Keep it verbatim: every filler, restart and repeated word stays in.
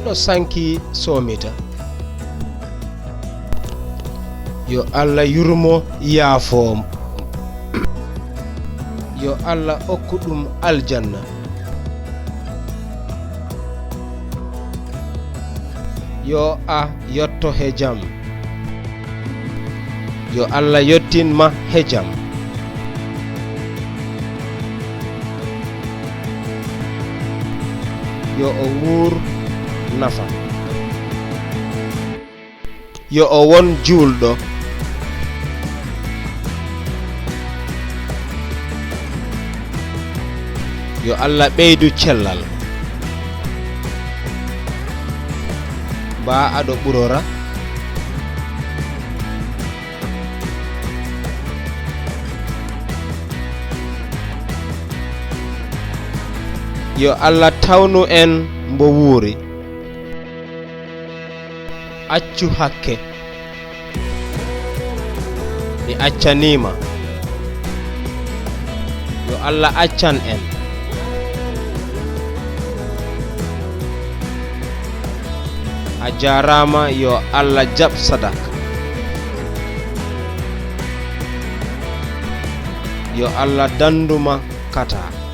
No sanki soomita. Yo Allah yurmo yaafoo. Yo Allah okku ɗum aljanna. Yo a yotto he jam. Yo Allah yottin ma he jam. Yo o wuur nafa. Yo o won juulɗo. Yo Allah ɓeydu cellal. Ba aɗo ɓurora. Yo Allah tawnu en mbo wuuri. Accu hakke. Mi accaniima. Yo Allah accan en. A jaaraama, yo Allah jaɓ sadaka. Yo Allah dandu ma kata.